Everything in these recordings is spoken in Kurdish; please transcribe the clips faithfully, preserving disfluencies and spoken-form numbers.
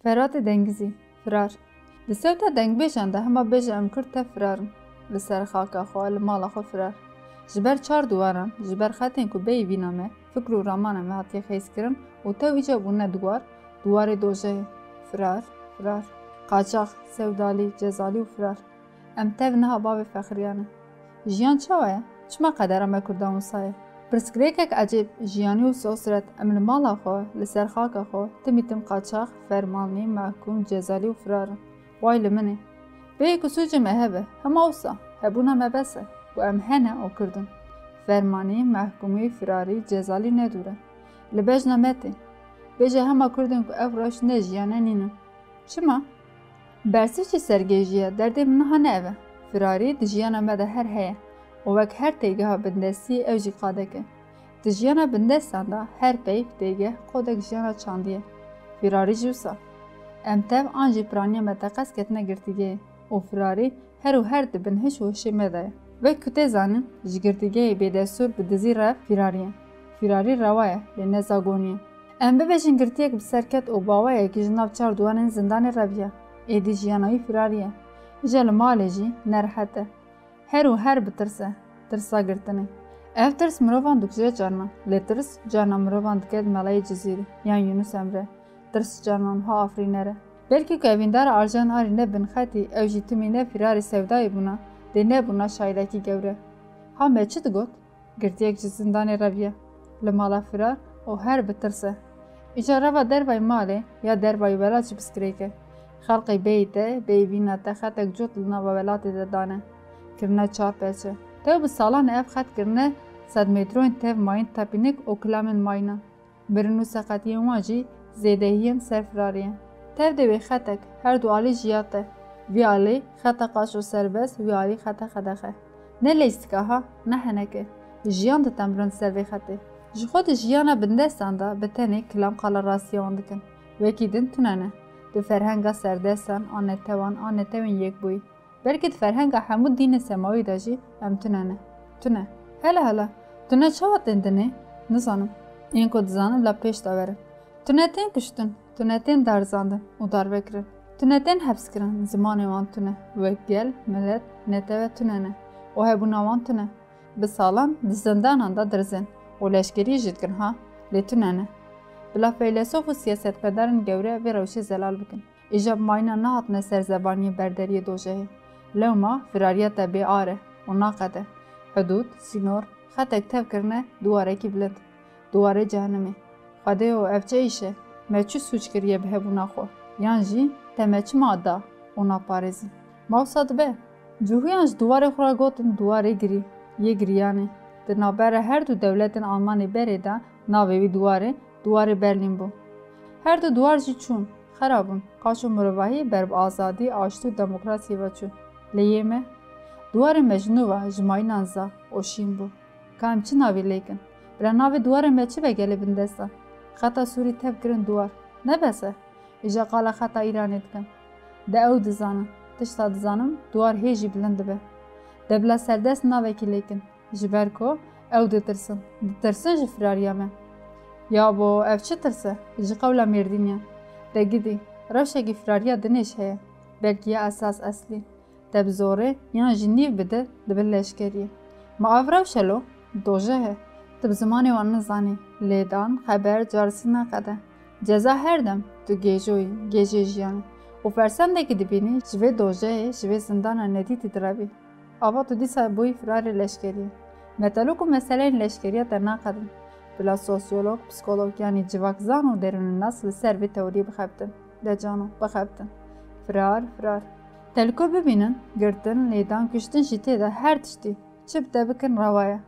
Feratê Dengizî, Firar. Di sewta dengbêjan de hema bêje em Kurd tev firar in. Li ser xaka xwe, li mala xwe firar. Ji ber çar diwaran, ji ber xetên ku bêyî vîna me, fikr û ramana me hatiye xêzkirin û tev îca bûne diwar, diwarê dojehê. Firar, firar. Qaçax, sewdalî, cezalî û firar. Em tev niha bavê fexiriyane. Jiyan çawa ye? Çima qedera me Kurdan wisa ye? Pirsgirêkek ecêb, jiyanî û sosret, em li mala xwe, li ser xaka xwe, timî tim qaçax, fermanî, mehkûm, cezalî û firar in. Way li min e. Bêyî ku sûcê me hebe, hema wisa, hebûna me bes e, ku em hene û Kurd in. Fermanî, mehkûmî, firarî, cezalî ne dûr e. Li bejna me tê. Bêje hema Kurd in ku ev rewş ne jiyan e, nînin. Çima? Bersivcî sergêjî ye, derdê min niha ne ev e. Firarî di jiyana me de her heye û wek her têgeha bindestî ew jî qadek e. Di jiyana bindestan de her peyv têgeh qodek jiyana çandî ye. Firarî jî wisa. Em tev an jî piraniya me teqez ketine girtîgehê û firarî her û her di bin hiş û hişê me de ye. Wek ku tê zanîn, ji girtîgehê bêdestûr bi dizî re firarî ye. Firarî rewa ye, lê ne zagonî ye. Em bibêjin girtiyek bi ser ket û baweyekî ji nav çar duwarên zindanê reviya. Êdî jiyana wî firarî ye. Îja li malê jî nerehet e. Her û her bi tirs e. Tirsa girtinê. Ev tirs mirovan dikuje carnan. Lê tirs carnan mirovan dike di melayê Cizîrî yan Yunus Emre. Tirs carnan wiha afirîner e. Belkî ku evîndara Arjen Arî ne binxetî, ew jî timî ne firarî sewdayê bûna, dê nebûna şaîrekî gewre. Ha me çi digot? Girtiyek ji zindanê reviye. Li mala firar û her bi tirs e. Îca reva dervayî malê ya dervayî welat jî pirsgirêk e. Xelkê bêyî te, bêyî vîna te xetek cot li nava welatê de dane. Kirine çar perçe. Tew bi salan e ev xet kirine sedmetroyên tev mayîn tepînik û kilamên mayînan. Mirin û seqetiyên wan jî zêdehiyên serfirarî ye. Tev de wê xetek, her du alî ji ya te. Vî alî xeta qaşo serbest, wî alî xeta qedexe. Ne leyîstika ha, ne heneke. Jiyan ditemrin ser vê xetê. Ji xwe di jiyana bindestan de bi tenê kilam qala rastiya wan dikin. Wekî din tune ne. Di ferhenga serdestan an netewan an netewên yekbûyî. Belkî di ferhenga hemû dînê semawî de jî em tune ne. Tune. Hele hele. Tune çawa tên dinê? Nizanim. Yên ku dizanin la pêş de werin. Tune tên kuştin, tune tên darizandin û darvekirin. Tune tên hepskirin, zimanê wan tune. Wek gel, milet, netewe tune ne. Û hebûna wan tune. Bi salan di zindanan de dirizin û leşkerî jî dikin ha, lê tune ne. Bila feylesof û siyasetmedarên gewre vê rewşê zelal bikin. Îja bi mayîna nehatine ser zebaniyê berderiyê dojehê. Lewma firariya te bê ar e û naqede. Hidûd, sînor, xetek tev kirine duwarekî bilind. Duwarê cehenimê. Xwedêyo ev çi îş e? Me çi sûc kiriye bi hebûna xwe? Yan jî te me çima da û naparêzî? Ma wisa dibe? Cûhiyan ji duwarê xwe re gotin duwarê girî, yê giriyanê. Di navbera her du dewletên Almanê berê de navê wî duwarê, duwarê Berlîn bû. Her du duwar jî çûn, xera bûn. Qaşo mirovahî ber bi azadî, aştî û demokrasiyê ve çû. Lê yê me? Duwarê me ji nû ve ji mayînan za û şîn bû. Ka em çi navî lê kin? Bila navê duwarê me çi be gelê bindestan? Xeta sûrî tev kirin duwar. Ne bes e? Îja qala xeta Îranê dikin. De ew dizanin. Tişta dizanim, duwar hê jî bilind dibe. De bila serdest navekî lê kin. Ji ber ku ew ditirsin. Ditirsin ji firariya me. Yabo, ev çi tirs e? Ji qewla Mêrdîniyan. De gidî, rewşekî firariya dinê jî heye. Belkî ya esas eslî. Te bi zorê yan jî nîv bide dibe leşkeriyê. Ma ev rewş e lo? Dojeh e. Tu bi zimanê wan nizanî. Lêdan, xeber, carsî naqede. Ceza her dem tu gêjo yî, gêjê jiyanê. Û fersendekî dibînî ji vê dojehê, ji vê zindana nedîtî direvî. Ava tu dîsa bûyî firarê leşkeriyê. Me te lo ku meseleyên leşkeriya te naqedin. Bila sosyolog, psikolog yanî civakzan û derûnînas li ser vê teoriyê bixebtin. De cano, bixebtin. Firar, firar. Te li ku bibînin, girtin, lêdan, kuştin jî tê de her tiştî. Çi bi te bikin rewa ye.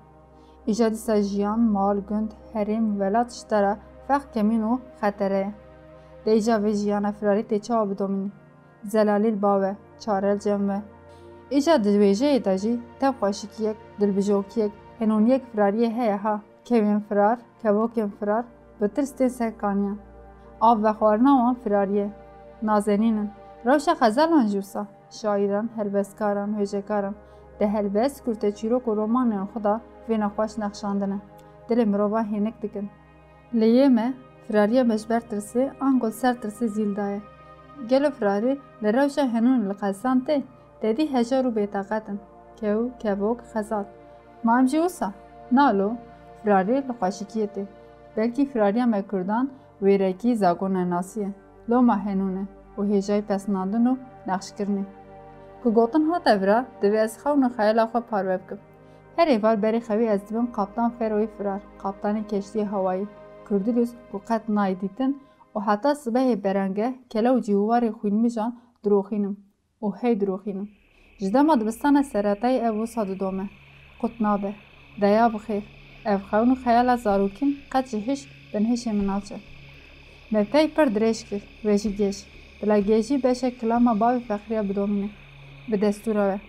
Îja dîsa jiyan, mal, gund, herêm, welat ji te re feq kemîn û xetere ye. De îja vê jiyana firarî tê çawa bidomînî? Zelalî li ba we, çare li cem we. Îja di wêjeyê de jî tev xweşikiyek, dilbijokiyek, hênoniyek firariyê heye ha. Kevên firar, kevokên firar, bi tirs tên ser kaniyan. Av vexwarina wan firariyê. Nazenîn in. Rewşa xezalan jî wisa. Şairan, helbestkaran, hêjekaran. Di helbest, kurteçîrok û romanên xwe de vê nexweş nexşandine. Dilê mirova hênik dikin. Lê yê me, firariya me ji ber tirsê, ango li ser tirsê zîl daye. Gelo firarî li rewşa henûn li qesan tê? Te dî hejar û bêtaqet in. Kew, kevok, xezal. Ma em jî wisa? Na lo, firarî li xweşikiyê tê. Belkî firariya me kurdan wêrekî zagonenasî ye. Loma henûn e û hêjayî pesnandin û nexşkirinê. Ku gotin hate vira, divê ez xewn û xeyala xwe parve bikim. Her êvar berê xewê ez dibim kaptan Feroyê firar, kaptanê keştiyê hewayî, Kurdilus ku qet nayê dîtin û heta sibehê berengeh, kele û cîhûwarê xwînmijan diroxînim û hey diroxînim. Ji dema dibistana seretayî ev wisa didome. Qut nabe. Deya bi xêr. Ev xewn û xeyala zarokîn qet ji hiş binhişê min naçe. Me pey pir dirêj kir, we jî gêj. Bila gêjî beşek kilama bavê Fexriya bidomîne. Bi destûra we.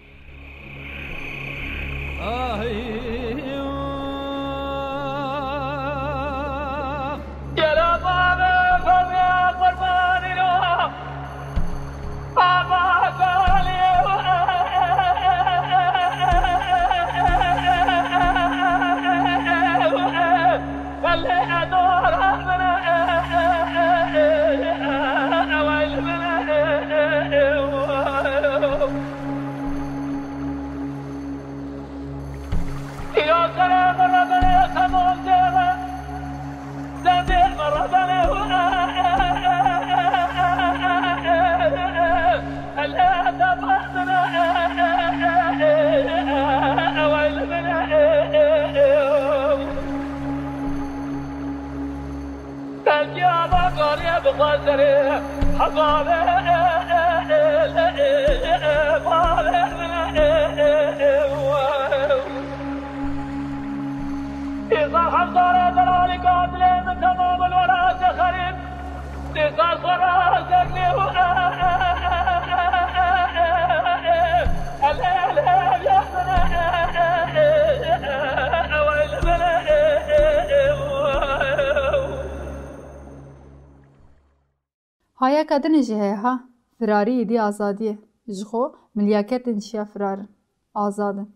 Ha yeka din jî heye ha, firarî êdî azadî ye. Ji xwe milyaketên çiya firar in. Azad in.